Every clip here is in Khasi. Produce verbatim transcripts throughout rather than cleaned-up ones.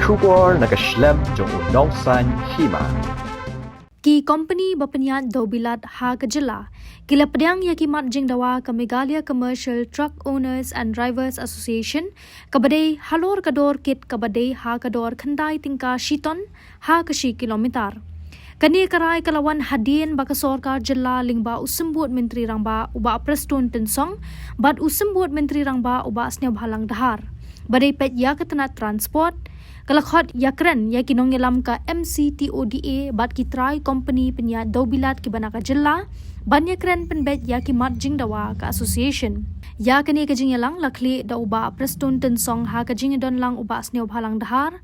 Khubor na ka shlem jong u nongsan hima. Ki kompani ba pynïaid dewbilat ha ka jylla ki la pdiang ïa ki mat jingdawa ka Meghalaya Commercial Truck Owners and Drivers Association, kaba dei halor ka dor kit kaba dei ha ka dor khyndai tyngka shi ton ha ka shi kilometer. Kane ka rai ka la wan hadien ba ka sorkar jylla lyngba u Symbud Myntri Rangbah u Bah Prestone Tynsong bad u Symbud Myntri Rangbah u Bah Sniawbhalang Dhar, ba dei peit ïa ka tnat transport, ka la khot ïakren ïa ki nongïalam ka M C T O D A bad ki trai kompani pynïaid dewbilat kiba na ka jylla ban ïakren pynbeit ïa ki mat jingdawa ka association. Ïa kane ka jingïalang la khlieh da u Bah Prestone Tynsong ha ka jingïadon lang u Bah Sniawbhalang Dhar,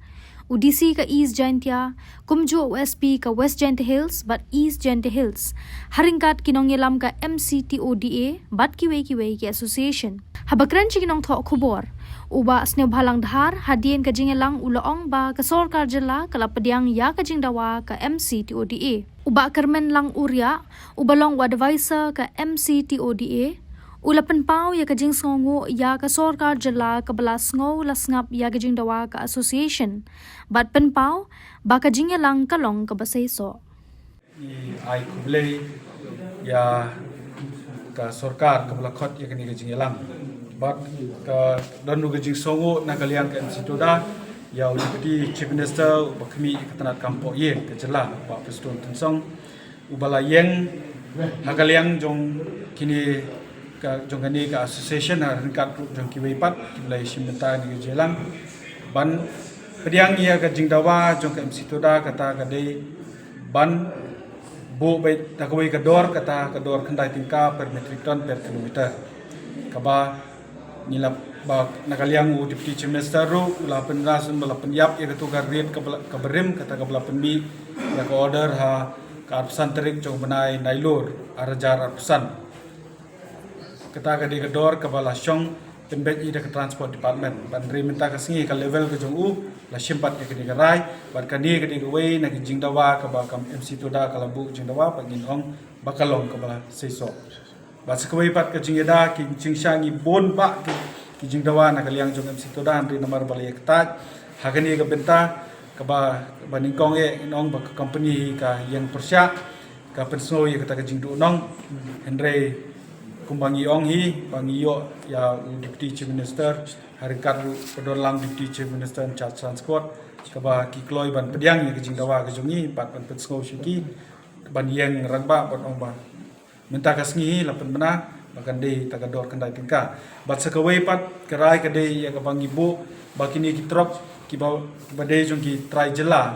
u D C ka East Jaintia, kumjuh u S P ka West Jaintia Hills bad East Jaintia Hills, ha ryngkat ki nongïalam ka M C T O D A bad kiwei kiwei ki association. Haba kren sha ki nongthoh khubor, u Bah Sniawbhalang Dhar, hadien ka jingïalang u la ong ba ka sorkar jylla ka la pdiang ïa ka jingdawa ka M C T O D A. U Bah Kyrmenlang Uriah, uba long u advisor ka M C T O D A, u la pynpaw ïa ka jingsngewnguh ïa ka sorkar jylla kaba la sngew la sngap ïa ka jingdawa ka association bad pynpaw ba ka jingïalang ka long kaba seisoh. Ngi ai khublei ïa ka sorkar kaba la khot ïa kane ka jingïalang. Bad ka don ruh ka jingsngewnguh na ka liang ka M C Toda ïa u Deputy Chief Minister uba khmih ïa ka tnat kam pohïing ka jylla, Bah Prestone Tynsong, uba la ïeng ha ka liang jong kine ka, jong kane ka association ha ryngkat ruh jong kiwei pat kiba la ïashim bynta ïa kane ka jingïalang ban pdiang ïa ka jingdawa jong ka M C Toda, kata ka dei ban buh beit da kawei ka dor, kata ka dor khyndai tyngka per metric ton per kilometer. Kaba ngi la, ba na ka liang u Deputy Chief Minister ruh u la pynrasum ba la pynïap ïa katu ka rate kaba la, kaba rim, kata kaba la pynmih ïa ka order ha ka arphew san tarik jong u bnai Nailur arhajar arphew san. Kata ka dei ka dor kaba la shong pynbeit ïa da ka Transport Department. Bad hynrei mynta ka sngi ka level ka jong u la shim pat ïa kane ka rai. Bad kane ka dei kawei na ka jingdawa kaba ka M C Toda ka la buh jingdawa, bad ngin ong ba ka long kaba la seisoh. Bad sa kawei pat ka jingïada, ki jingshah ngi bun bah ki, ki jingdawa na ka liang jong M C Toda, hynrei namar ba la ïa kyntait ha kane ka bynta kaba, ba nyngkong eh ngin ong ba ka company hi ka ïeng pyrshah, ka pynsngew ïa kata ka jingduhnong. Hynrei kumba ngi ong hi ba ngi ïoh ïa u Deputy Chief Minister, ha ryngkat ruh ka don lang Deputy Chief Minister in charge transport, kaba ki kloi ban pdiang ïa ka jingdawa ka jong ngi bad ban pynsngew sha ki ban ïeng rangbah ban ong ba mynta ka sngi hi la pynbna ba kan dei ta ka dor khyndai tyngka. Bad sa kawei pat ka rai ka dei ïa kaba ngi buh ba kine ki trok kiba, kiba dei jong ki trai jylla,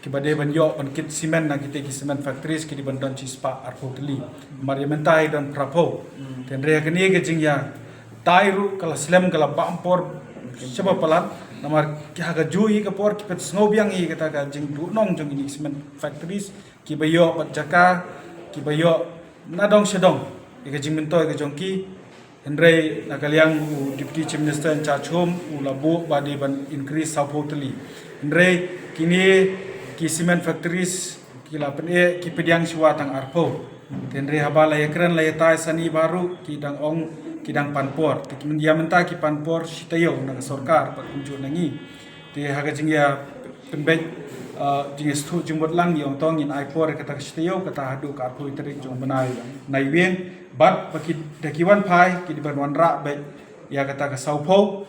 kiba dei ban ïoh ban kit cement na kita ki cement factories, ki dei ban don shispah arphew tylli. Namar ïa mynta hi don phraphew. Te hynrei ha kane ka jingïatai ruh ka la slem, ka la bam por shaba palat. Namar ki ha kajuh hi ka por ki pynsngew biang ïa kata ka jingduhnong jong kine ki cement factories, kiba ïoh bad jaka, kiba ïoh na dong sha dong ïa ka jingmyntoi ka jong ki. Hynrei na ka liang u Deputy Chief Minister in charge home u la buh ba dei ban increase sawphew tylli. Hynrei kine ki cement factories ki la pyneh, ki pdiang shuwa tang arphew. Te hynrei haba la ïakren la ïatai sani baroh ki dang ong ki dang pan por. Te ki myn-, ïa mynta ki pan por shi taïew na ka sorkar bad kumjuh na ngi. Te ha ka jingïa pynbeit, uh, jingïasngewthuh jingmut lang, ngi ong to ngin ai por ïa kata ka shi taïew, kata haduh ka arphew tarik jong u bnai Naiwieng. Bad ba ki, da ki wan phai ki dei ban wanrah beit ïa kata ka sawphew.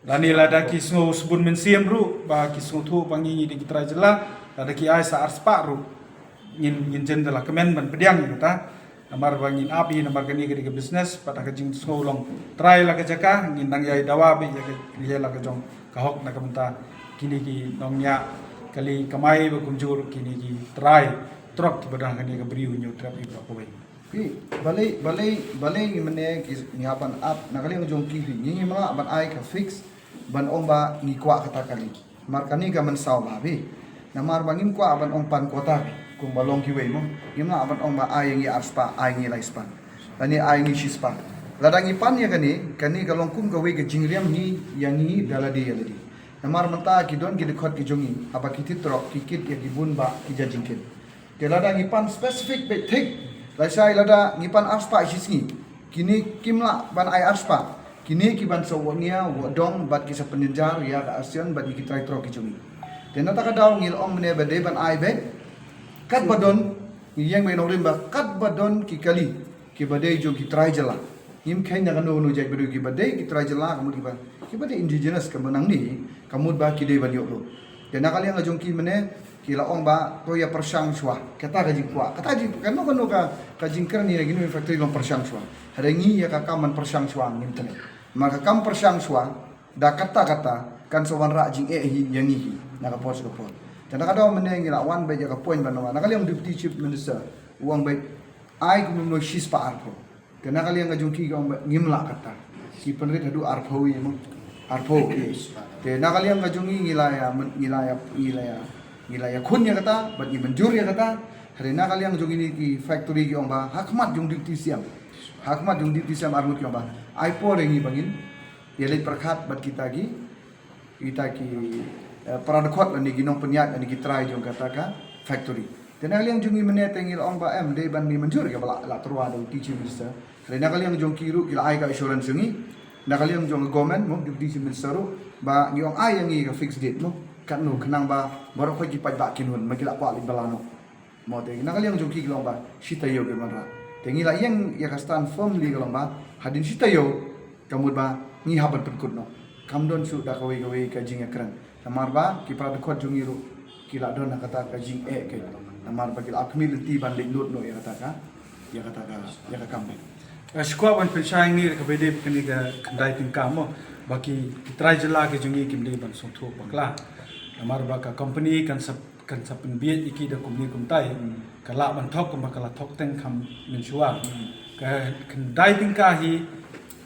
Lane lada ki sngew sbun mynsiem ruh ba ki sngewthuh ba ngi ngi dei ki trai jylla, lada ki ai sa arspah ruh ngin, ngin jan da la kmen ban pdiang ïa kata. Namar ba ngin ap hi, namar kane ka dei ka business, bad ha ka jingsngew long trai la ka jaka, ngin dang ïai dawa beit ïa ka, ïa la ka jong ka hok na ka bynta kine ki nongñiah kali kamai, bad kumjuh kine ki trai trok kiba don ha kane ka Bri u Hynñiewtrep hi baroh kawei. Phi, balei, balei, balei ngi mynne ki, ngi hap ban ap na ka liang jong ki, phi, ngi, ngim lah ban ai ka fix ban ong ba ngi kwah kata kali. Namar kane ka mynsaw bha, phi. Namar ba ngim kwah ban ong pan quota, phi, kumba long kiwei mo. Ngim lah ban ong ba ai ngi arspah, ai ngi laispah, lane ai ngi shispah. Lada ngi pan ïa kane, kane ka long kum kawei ka jingriam hi ïa ngi da lade ïa lade. Namar mynta ki don ki dkhot ki jong ngi, haba ki thied trok ki kit ïa ki bun bah ki jait jingkit. Te lada ngi pan specific beit thik, lashai lada ngi pan arspah shi sngi, kine kim lah ban ai arspah. Kine ki ban sa wad nia, wad dong, bad ki sa pynjynjar ïa ka ASEAN, bad ïa ki trai trok ki jong ngi. Te na kata ka daw ngi la ong mynne ba dei ban ai beit, katba don, ngi ïeng beit nongrim ba katba don ki kali kiba dei jong ki trai jylla. Ngim kheiñ na kano kano jait ba dei kiba dei ki trai jylla, ka mut kiba, kiba dei indigenous, ka mut nangne, ka mut ba ki dei ban ïoh lut. Te na ka liang ka jong ki mynne, ki la ong ba to ïa pyrshang shuwa. Kata ka jingkwah, kata jing, kano kano ka, ka jingkren ïa kino factory long pyrshang shuwa. Hynrei ngi ïa ka kam ban pyrshang shuwa ngim tngen. Namar ka kam pyrshang shuwa, da katta katta, kan sa wanrah jingeh hi ïa ngi hi na ka por sha ka por. Te na ka daw mynne ngi la wan beit ïa ka point ban ong, na ka liang Deputy Chief Minister u ong beit ai kumno shi spah arphew. Te na ka liang ka jong ki ka ong beit ngim lah katta. Ki pynrit haduh arphew ïa mo. Arphew. Te na ka liang ka jong ngi ngi la ïa, ngi la ïa, ngi la ïa, ngi la ïakhun ïa kata, bad ngi mynjur ïa kata. Hynrei na ka liang jong kine ki factory ki ong ba ha khmat jong Deputy CM, ha khmat jong Deputy CM arngut ki ong ba ai por ïa ngi ba ngin ïa leit pyrkhat bad kita ki, kita ki, eh, para dkhot lane ki nongpynïaid lane ki trai jong kata ka factory. Te na ka liang jong ngi mynne te ngi la ong ba em, dei ban ngi mynjur ïa ba la, la tyrwa da u Deputy Chief Minister. Hynrei na ka liang jong ki ruh ki la ai ka assurance jong ngi, na ka liang jong ka government mo, Deputy Chief Minister ruh, ba ngi ong ai ïa ngi ka fixed date mo, katno, khnang ba baroh khoit ki paidbah kin hun, ma ki la kwah leit ba la noh. Mo, te na ka liang jong ki ki long ba shi taïew ki ban rah. Te ngi la ïeng ïa ka stand firmly ka long ba hadien shi taïew, ka mut ba ngi hap ban pynkut noh. Kam don shuh da kawei kawei ka jingïakren. Namar ba ki para dkhot jong ngi ruh ki la don ha kata ka jingeh ka, namar ba ki la ap khmih lynti ban leit lut noh ïa kata ka, ïa kata ka, ïa ka kam. Eh, shu kwah ban pynshai ngi ka bede kane ka khyndai tyngka mo, ba ki, ki trai jylla ki jong ngi kim dei ban sngewthuh bakla. Namar ba ka company kan sa, kan sa pynbiej ïa ki da kumne kumtai. Ka lah ban thok kumba ka la thok teng kham mynshuwa. Ka khyndai tyngka hi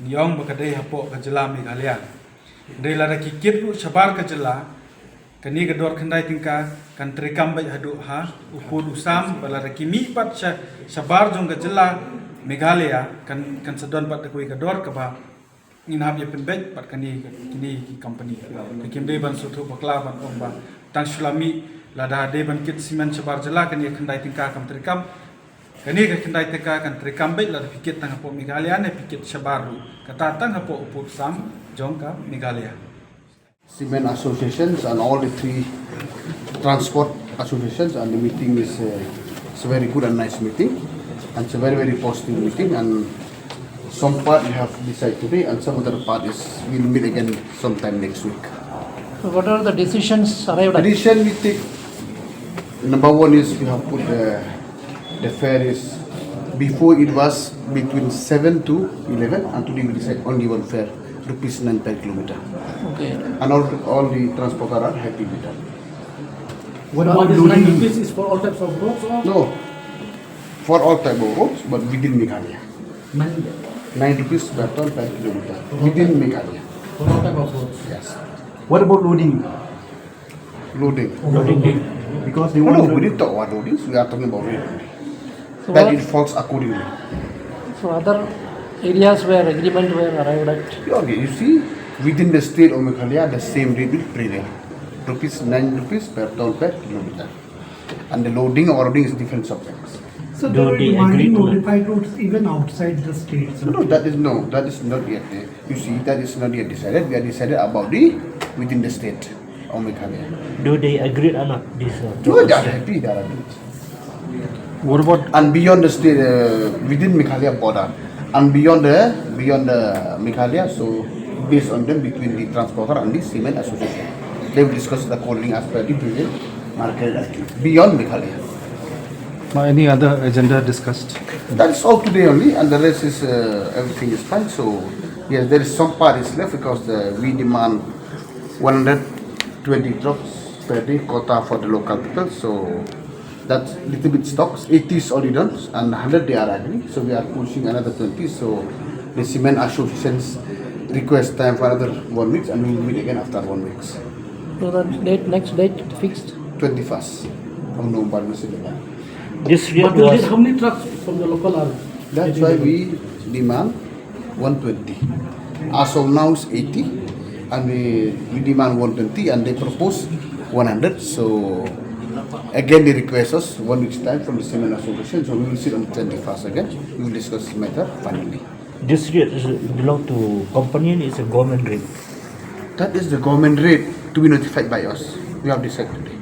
ngi ong ba ka dei hapoh ka jylla Meghalaya. Hynrei lada ki kit ruh shabar ka jylla, kane ka dor khyndai tyngka kan treikam beit haduh ha u pud u sam, bad lada ki mih pat sha, shabar jong ka jylla Meghalaya, kan, kan sa don pat da kawei ka dor kaba ngin hap ïa pynbeit pat kane, kine ki company. Te kim dei ban sngewthuh bakla ban ong ba tang shu la mih, lada dei ban kit cement shabar jylla kane ka khyndai tyngka kam treikam. Kane ka khyndai tyngka kan treikam beit lada phi kit tang hapoh Meghalaya ne phi kit shabar ruh. Kata tang hapoh u pud u sam jong ka Meghalaya. Cement associations and all the three transport associations, and the meeting is, uh, it's a very good and nice meeting, and it's a very, very positive meeting, and some part we have decided today and some other part is we'll meet again sometime next week. So what are the decisions arrived at? Decision we take, number one is we have put the, the fare is, before it was between seven to eleven, and today we decide only one fare, rupees nine per kilometer. Okay. And all, all the transporter are happy with that. What about loading? This is for all types of roads or? No, for all type of roads, but within Meghalaya. Nine rupees per ton per kilometer within Meghalaya. For all type of roads. Yes. What about loading? Loading. Loading. Because they no, want no, to we didn't talk about loading. We are talking about rate only. So that what it falls accordingly. So other areas where agreement were arrived at? Yeah, okay. You see, within the state of Meghalaya, the same rate will prevail. Rupees nine rupees per ton per kilometer. And the loading or unloading is different subjects. So they are demanding notified routes even outside the state, sir? No, no, that is no, that is not yet. Uh, you see, that is not yet decided. We are decided about the within the state of Meghalaya. Do they agree or not? This, uh, no, they are happy. They are happy. What about and beyond the state, uh, within Meghalaya border, and beyond the, beyond the Meghalaya, so based on them between the transporter and the cement association, they will discuss the calling as per the previous market beyond Meghalaya. Now, any other agenda discussed? That is all today only, and the rest is, uh, everything is fine. So yes, there is some part is left because the, we demand one hundred twenty trucks per day quota for the local people. So that's little bit stocks. Eighty is already done, and hundred they are agreeing. So we are pushing another twenty. So the cement associations request time for another one week, and we will meet again after one week. So the date, next date fixed? Twenty-first of November, we should be done. This year. But till date, how many trucks from the local are? That's why we demand one twenty. As of now, it's eighty, and we, we demand one twenty, and they propose one hundred. So again, they request us one week's time from the cement association. So we will sit on the twenty-first again. We will discuss this matter finally. This rate is belong to company and it's a government rate. That is the government rate to be notified by us. We have decided today.